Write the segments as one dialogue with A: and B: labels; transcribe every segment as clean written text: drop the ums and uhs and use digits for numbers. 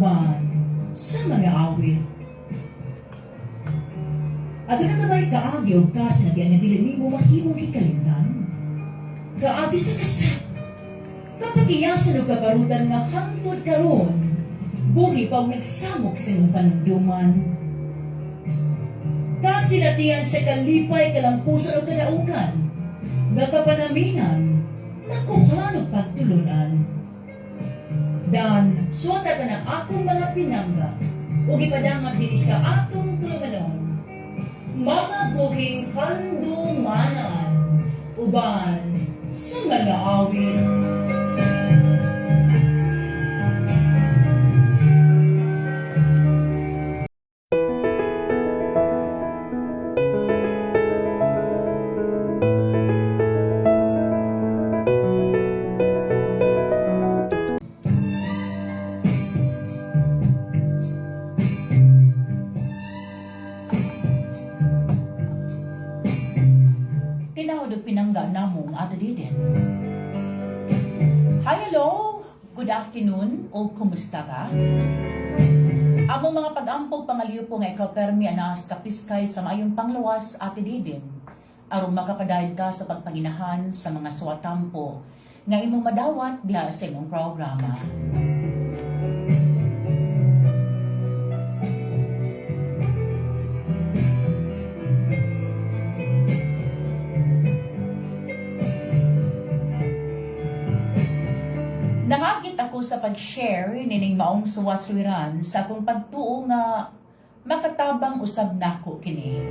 A: Uban sa mga awit. Aduna ka ba'y kaagi o kasinatian nga dili nimo mahimong hikalimtan? Kaagi sa kasat, kapakiyasan o kabarutan nga hangtod karon, buhi pa og nagsamok sa imong panumduman. Kasinatian sa kalipay, kalampusan o kadaugan, nga kapanaminan, makuhan og pagtulunan. Dan, suwata ka na akong mga pinangga, ug ipadangat diri sa atong tulumanon, mga buhing handumanan, uban sa mga awit.
B: Tinawag og pinangga namong Ate Diden. Hi, hello! Good afternoon o kumusta ka? Among mga pag-ampog pangaliw po nga ikaw permi anas kapiskay sa maayong panglawas, Ate Diden. Aron makapadayon ka sa pagpanginahan sa mga suwatampo nga imong madawat diha sa imong programa. Nangagit ako sa pag-share nining maong suwaswiran sa akong pagtuo nga makatabang usab nako kini.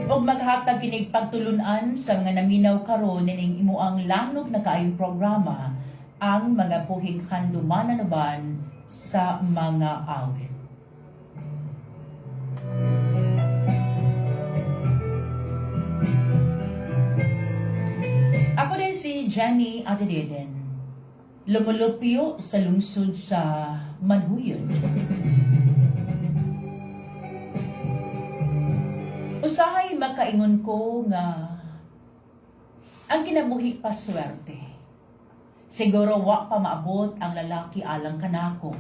B: Og maghatag kinig pagtulunan sa mga naminaw karon nining imuang langog na kaayong programa, ang mga buhing handumanan uban sa mga awit. Ako din si Jenny Atededen, lumulupyo sa lungsod sa Manhuyod. Usahay makaingon ko nga ang kinabuhi pa swerte. Siguro wa pa maabot ang lalaki alang kanako.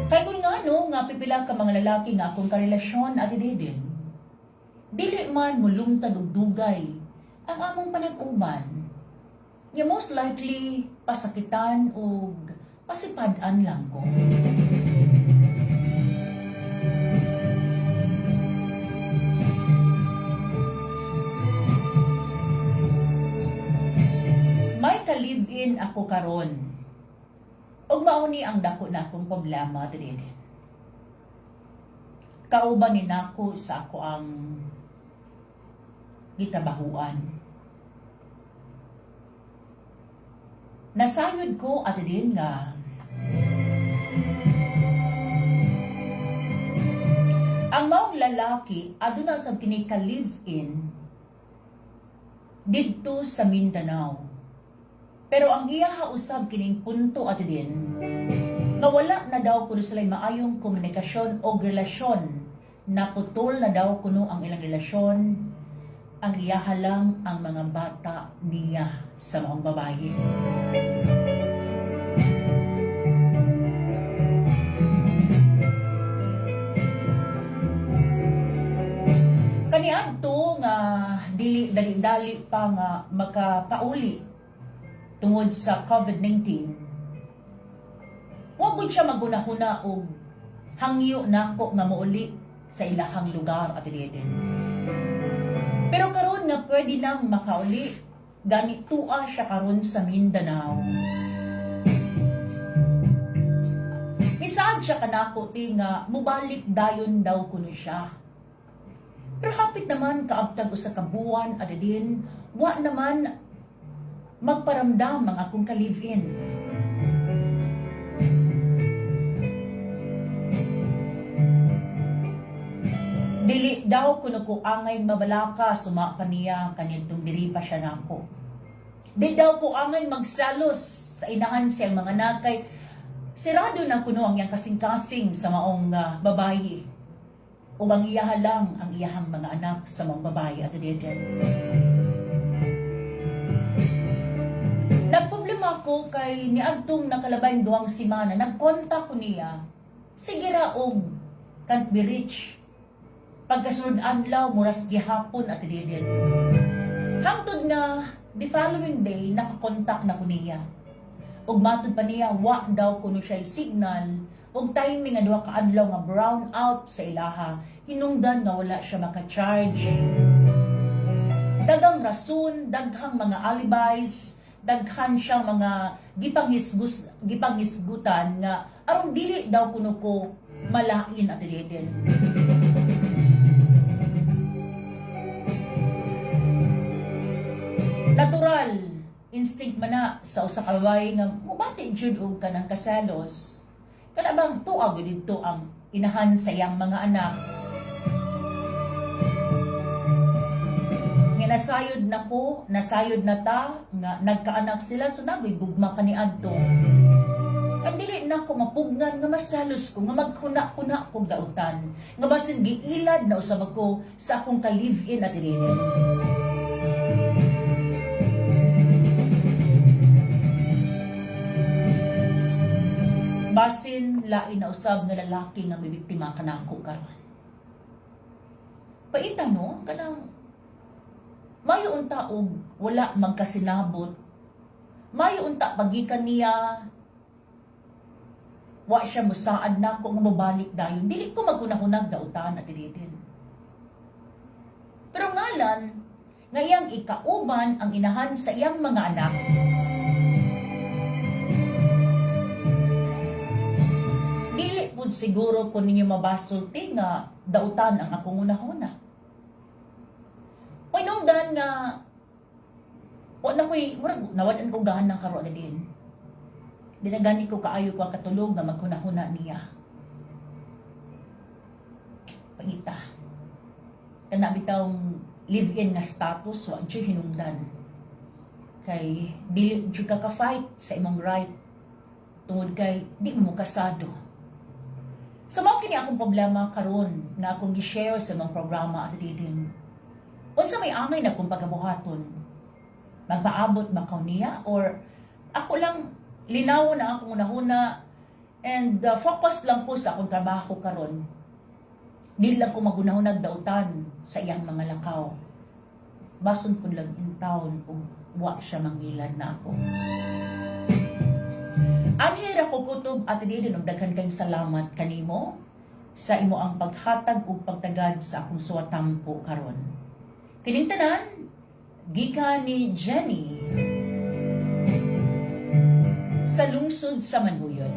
B: Kay kung nga no, nga pipila ka mga lalaki nga akong karelasyon, Ate Deden, dili man mulungtad og dugay ang among panag-uban. Nga most likely pasakitan og pasipad-an lang ko. May ka-live-in ako karon. Ug mao ni ang dako na akong problema, Ate Deden. Kauban ni nako sa ako ang gitabahuan. Nasayod ko, Ate Din, nga ang maong lalaki aduna sa kini ka live-in didto sa Mindanao. Pero ang iya usab kining punto, Ate Din, nga wala na daw kuno sila maayong komunikasyon o relasyon. Naputol na daw kuno ang ilang relasyon. Ang iyaha lang ang mga bata niya sa maong babaye. Kaniadto nga dili dali-dali pa nga makapauli tungod sa COVID-19. Wa gud siya magunahuna og hangyo nako nga mouli sa ilahang lugar, Ate Deden. Pero karon nga pwede nang makauli, gani tua siya karon sa Mindanao. Misaad siya kanako ti nga mubalik dayon daw kuno siya. Pero hapit naman kaabtag usa ka buwan, Ate Din, wa naman magparamdam ang akong ka-live-in. Dili daw kuno ko angay mabalaka suma pa niya kanitong diri pa siya nako. Di daw ko angay magsalos sa inahan siyang mga nakay sirado na kuno ang iyang kasing-kasing sa maong babayi. Ug ang iyaha lang ang iyahang mga anak sa mga babae, Ate Deden. Nagproblema ko kay niadtong nakalabay 2 semana, nagkontak ko niya. Sige ra og can't be reach. Pagkasunod adlaw, muras gihapon, Ate Deden. Hangtod nga the following day, nakakontak na ko niya. Ug matod pa niya, wa daw kuno siya signal ug timing nga 2 ka adlaw nga brown out sa ilaha, hinungdan nga wala siya maka-charge. Daghang rason, daghang mga alibis, daghan siyang mga gipanghisgutan nga aron dili daw kuno ko malain, Ate Deden. Natural instinct man na sa usa ka babae nga mobati jud og kanang kaselos. Kana bang tuag gyud didto ang inahan sa iyang mga anak. Nga nasayod na ko, nasayod na ta nga nagkaanak sila, so nagoy gugma kaniadto. Ang dili na ko mapugnan nga masalos ko, nga maghuna-huna kong dautan, nga basin giilad na usab ako sa akong ka-live-in, Ate Deden. Basin lain na usab nga lalaki nga mibiktima kanako karon. Paita, no, kanang mayo unta og wala magkasinabot. Mayo unta pagikan niya, wa siya musaad nako nga mobalik dayon. Dili ko maghunahunag dautan, Ate Deden. Pero ngalan nga iyang ikauban ang inahan sa iyang mga anak, dili pud siguro ko ninyo mabasol ti nga dautan ang akong unahuna. Hinungdan nga wa na ko'y murag nawad-an ko gana karon din. Di na gani ko kaayo ko katulog nga maghunahuna niya. Pangita. Kana bitawng live-in nga status, wa jud hinungdan. Kay dili jud ka ka-fight sa imong right tungod kay di mo kasado. So mao kini akong problema karon nga akong gi-share sa mga programa, Ate Didin. Unsa may angay na kung pagabuhaton? Magpaabot ba ka niya or ako lang linaw na akong unahuna and focus lang ko sa akong trabaho karon? Di lang ko magunahunag dautan sa iyang mga lakaw. Bason ko lang in town ug wa siya mangilad na ako. Anhi ra ko kutob, Ate Didin, ug daghan kayong salamat kanimo sa imo ang paghatag ug pagtagad sa akong suwatampo karon. Kining tanan gikan ni Jenny sa lungsod sa Manhuyon.